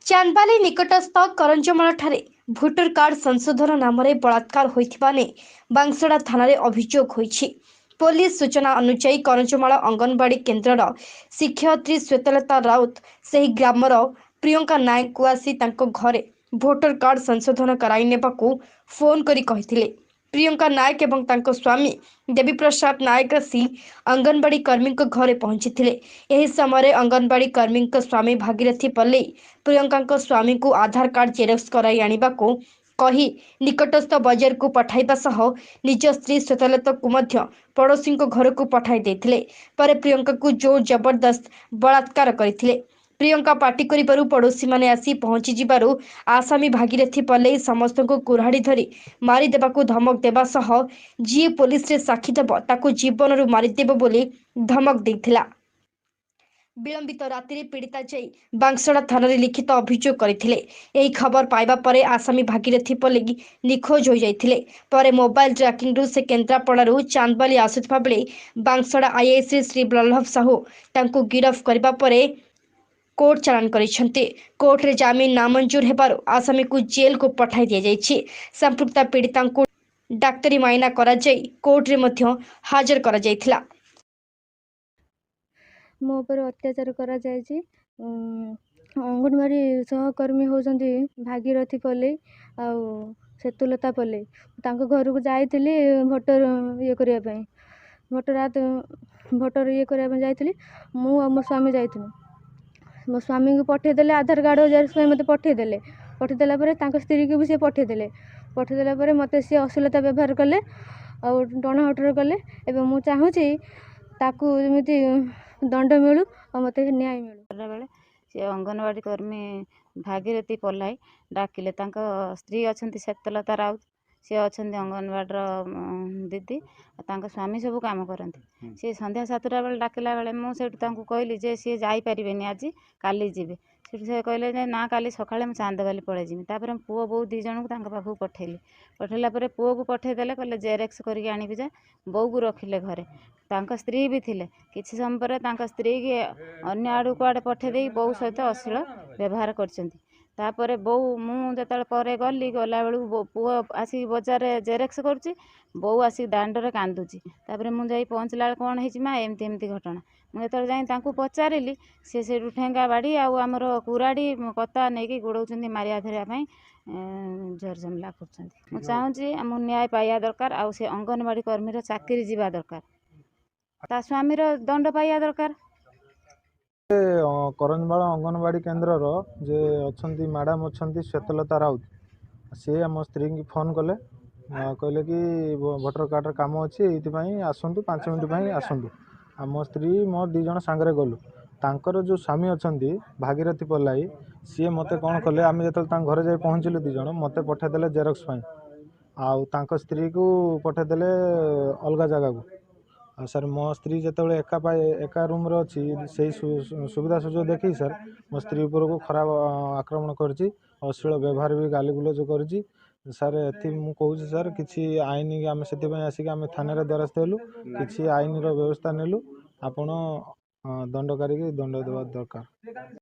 ଚାନ୍ଦବାଲି ନିକଟସ୍ଥ କରଞ୍ଜମାଳଠାରେ voter card ସଂଶୋଧନ ନାମରେ ବଳାତ୍କାର ହୋଇଥିବା ନେଇ ବାଂଶଡ଼ା ଥାନାରେ ଅଭିଯୋଗ ହୋଇଛି। ପୋଲିସ ସୂଚନା ଅନୁଯାୟୀ, କରଞ୍ଜମାଳ ଅଙ୍ଗନବାଡି କେନ୍ଦ୍ରର ଶିକ୍ଷୟିତ୍ରୀ ଶ୍ୱେତଲତା ରାଉତ ସେହି ଗ୍ରାମର ପ୍ରିୟଙ୍କା ନାୟକଙ୍କୁ ଆସି ତାଙ୍କ ଘରେ ଭୋଟର କାର୍ଡ ସଂଶୋଧନ କରାଇ ନେବାକୁ ଫୋନ୍ କରି କହିଥିଲେ। ପ୍ରିୟଙ୍କା ନାୟକ ଏବଂ ତାଙ୍କ ସ୍ୱାମୀ ଦେବୀପ୍ରସାଦ ନାୟକ ଆସି ଅଙ୍ଗନବାଡି କର୍ମୀଙ୍କ ଘରେ ପହଞ୍ଚିଥିଲେ। ଏହି ସମୟରେ ଅଙ୍ଗନବାଡି କର୍ମୀଙ୍କ ସ୍ୱାମୀ ଭାଗୀରଥୀ ପଲେଇ ପ୍ରିୟଙ୍କାଙ୍କ ସ୍ୱାମୀଙ୍କୁ ଆଧାର କାର୍ଡ ଜେରକ୍ସ କରାଇ ଆଣିବାକୁ କହି ନିକଟସ୍ଥ ବଜାରକୁ ପଠାଇବା ସହ ନିଜ ସ୍ତ୍ରୀ ଶ୍ୱେତଲତାକୁ ମଧ୍ୟ ପଡ଼ୋଶୀଙ୍କ ଘରକୁ ପଠାଇ ଦେଇଥିଲେ। ପରେ ପ୍ରିୟଙ୍କାକୁ ଜୋର ଜବରଦସ୍ତ ବଳାତ୍କାର କରିଥିଲେ। ପ୍ରିୟଙ୍କା ପାଟି କରିବାରୁ ପଡ଼ୋଶୀମାନେ ଆସି ପହଞ୍ଚିଯିବାରୁ ଆସାମୀ ଭାଗୀରଥୀ ପଲେଇ ସମସ୍ତଙ୍କୁ କୁରାଢ଼ି ଧରି ମାରିଦେବାକୁ ଧମକ ଦେବା ସହ ଯିଏ ପୋଲିସରେ ସାକ୍ଷୀ ଦେବ ତାକୁ ଜୀବନରୁ ମାରିଦେବ ବୋଲି ଧମକ ଦେଇଥିଲା। ବିଳମ୍ବିତ ରାତିରେ ପୀଡ଼ିତା ଯାଇ ବାଂଶଡ଼ା ଥାନାରେ ଲିଖିତ ଅଭିଯୋଗ କରିଥିଲେ। ଏହି ଖବର ପାଇବା ପରେ ଆସାମୀ ଭାଗୀରଥୀ ପଲେଇ ନିଖୋଜ ହୋଇଯାଇଥିଲେ। ପରେ ମୋବାଇଲ ଟ୍ରାକିଂରୁ ସେ କେନ୍ଦ୍ରାପଡ଼ାରୁ ଚାନ୍ଦବାଲି ଆସୁଥିବା ବେଳେ ବାଂଶଡ଼ା ଆଇଆଇସି ଶ୍ରୀ ବଲ୍ଲଭ ସାହୁ ତାଙ୍କୁ ଗିରଫ କରିବା ପରେ କୋର୍ଟ ଚାଲାଣ କରିଛନ୍ତି। କୋର୍ଟରେ ଜାମିନ ନାମଞ୍ଜୁର ହେବାରୁ ଆସାମୀକୁ ଜେଲକୁ ପଠାଇ ଦିଆଯାଇଛି। ସମ୍ପୃକ୍ତ ପୀଡ଼ିତାଙ୍କୁ ଡାକ୍ତରୀ ମାଇନା କରାଯାଇ କୋର୍ଟରେ ମଧ୍ୟ ହାଜର କରାଯାଇଥିଲା। ମୋ ଉପରେ ଅତ୍ୟାଚାର କରାଯାଇଛି। ଅଙ୍ଗନବାଡ଼ି ସହକର୍ମୀ ହେଉଛନ୍ତି ଭାଗୀରଥି ପଲେଇ ଆଉ ସେତୁଲତା ପଲେଇ। ତାଙ୍କ ଘରକୁ ଯାଇଥିଲି ଭୋଟର ଇଏ କରିବା ପାଇଁ, ଭୋଟର ଇଏ କରିବା ପାଇଁ ଯାଇଥିଲି। ମୁଁ ଆଉ ମୋ ସ୍ୱାମୀ ଯାଇଥିଲୁ। ମୋ ସ୍ୱାମୀଙ୍କୁ ପଠାଇଦେଲେ ଆଧାର କାର୍ଡ଼ ଜେରକ୍ସ ପାଇଁ ମୋତେ ପଠାଇଦେଲେ। ପଠାଇଦେଲା ପରେ ତାଙ୍କ ସ୍ତ୍ରୀକୁ ବି ସେ ପଠାଇଦେଲେ। ପଠାଇଦେଲା ପରେ ମୋତେ ସିଏ ଅଶ୍ଳୀଳତା ବ୍ୟବହାର କଲେ ଆଉ ଟଣା ଓଟରା କଲେ। ଏବେ ମୁଁ ଚାହୁଁଛି ତାକୁ ଯେମିତି ଦଣ୍ଡ ମିଳୁ ଆଉ ମୋତେ ନ୍ୟାୟ ମିଳୁ। ବେଳେ ସେ ଅଙ୍ଗନବାଡ଼ି କର୍ମୀ ଭାଗୀରଥୀ ପଲାଇ ଡାକିଲେ। ତାଙ୍କ ସ୍ତ୍ରୀ ଅଛନ୍ତି ଶ୍ଵେତଲତା ରାଉତ, ସିଏ ଅଛନ୍ତି ଅଙ୍ଗନବାଡ଼ିର ଦିଦି, ଆଉ ତାଙ୍କ ସ୍ୱାମୀ ସବୁ କାମ କରନ୍ତି। ସିଏ ସନ୍ଧ୍ୟା 7ଟା ବେଳେ ଡାକିଲା ବେଳେ ମୁଁ ସେଇଠୁ ତାଙ୍କୁ କହିଲି ଯେ ସିଏ ଯାଇପାରିବେନି ଆଜି, କାଲି ଯିବେ। ସେଠୁ ସେ କହିଲେ ଯେ ନା, କାଲି ସକାଳେ ମୁଁ ଚାନ୍ଦବାଲି ପଳେଇଯିବି। ତାପରେ ମୁଁ ପୁଅ ବୋହୂ 2 ଜଣଙ୍କୁ ତାଙ୍କ ପାଖକୁ ପଠେଇଲି। ପଠେଇଲା ପରେ ପୁଅକୁ ପଠେଇଦେଲେ, କହିଲେ ଜେରକ୍ସ କରିକି ଆଣିବି ଯା। ବୋଉକୁ ରଖିଲେ ଘରେ, ତାଙ୍କ ସ୍ତ୍ରୀ ବି ଥିଲେ। କିଛି ସମୟ ପରେ ତାଙ୍କ ସ୍ତ୍ରୀକି ଅନ୍ୟ ଆଡ଼କୁ କୁଆଡ଼େ ପଠେଇ ଦେଇକି ବୋଉ ସହିତ ଅଶ୍ଳୀଳ ବ୍ୟବହାର କରିଛନ୍ତି। ତାପରେ ବୋଉ, ମୁଁ ଯେତେବେଳେ ପରେ ଗଲି, ଗଲାବେଳକୁ ପୁଅ ଆସିକି ବଜାରରେ ଜେରକ୍ସ କରୁଛି, ବୋଉ ଆସିକି ଦାଣ୍ଡରେ କାନ୍ଦୁଛି। ତାପରେ ମୁଁ ଯାଇ ପହଞ୍ଚିଲା ବେଳେ, କ'ଣ ହେଇଛି ମା? ଏମିତି ଏମିତି ଘଟଣା। ମୁଁ ଯେତେବେଳେ ଯାଇ ତାଙ୍କୁ ପଚାରିଲି, ସେ ସେଇଠୁ ଠେଙ୍ଗା ବାଡ଼ି ଆଉ ଆମର କୁରାଢ଼ି କତା ନେଇକି ଗୋଡ଼ଉଛନ୍ତି, ମାରିବା ଧରିବା ପାଇଁ ଜୋରଜମଲା କରୁଛନ୍ତି। ମୁଁ ଚାହୁଁଛି ମୁଁ ନ୍ୟାୟ ପାଇବା ଦରକାର, ଆଉ ସେ ଅଙ୍ଗନବାଡ଼ି କର୍ମୀର ଚାକିରି ଯିବା ଦରକାର, ତା ସ୍ୱାମୀର ଦଣ୍ଡ ପାଇବା ଦରକାର। କରଞ୍ଜମାଳ ଅଙ୍ଗନବାଡ଼ି କେନ୍ଦ୍ରର ଯେ ଅଛନ୍ତି ମ୍ୟାଡ଼ାମ୍ ଅଛନ୍ତି ଶ୍ୱେତଲତା ରାଉତ, ସିଏ ଆମ ସ୍ତ୍ରୀଙ୍କୁ ଫୋନ୍ କଲେ। କହିଲେ କି ଭୋଟର କାର୍ଡ଼ର କାମ ଅଛି, ଏଇଥିପାଇଁ ଆସନ୍ତୁ, 5 ମିନିଟ୍ ପାଇଁ ଆସନ୍ତୁ। ଆମ ସ୍ତ୍ରୀ ମୋ 2 ଜଣ ସାଙ୍ଗରେ ଗଲୁ। ତାଙ୍କର ଯେଉଁ ସ୍ୱାମୀ ଅଛନ୍ତି ଭାଗୀରଥୀ ପଲାଇ, ସିଏ ମୋତେ କ'ଣ କଲେ, ଆମେ ଯେତେବେଳେ ତାଙ୍କ ଘରେ ଯାଇ ପହଞ୍ଚିଲୁ 2 ଜଣ, ମୋତେ ପଠାଇଦେଲେ ଜେରକ୍ସ ପାଇଁ ଆଉ ତାଙ୍କ ସ୍ତ୍ରୀକୁ ପଠାଇଦେଲେ ଅଲଗା ଜାଗାକୁ। ଆଉ ସାର୍, ମୋ ସ୍ତ୍ରୀ ଯେତେବେଳେ ଏକା ପାଇ ଏକା ରୁମ୍ରେ ଅଛି, ସେଇ ସୁବିଧା ସୁଯୋଗ ଦେଖିକି ସାର୍ ମୋ ସ୍ତ୍ରୀ ଉପରକୁ ଖରାପ ଆକ୍ରମଣ କରିଛି, ଅଶ୍ଳୀଳ ବ୍ୟବହାର ବି ଗାଲିଗୁଲଜ କରିଛି ସାର୍। ଏଥି ମୁଁ କହୁଛି ସାର୍, କିଛି ଆଇନ ଆମେ ସେଥିପାଇଁ ଆସିକି ଆମେ ଥାନାରେ ଦ୍ୱାରସ୍ଥ ହେଲୁ, କିଛି ଆଇନର ବ୍ୟବସ୍ଥା ନେଲୁ। ଆପଣ ଦଣ୍ଡ କରିକି ଦଣ୍ଡ ଦେବା ଦରକାର।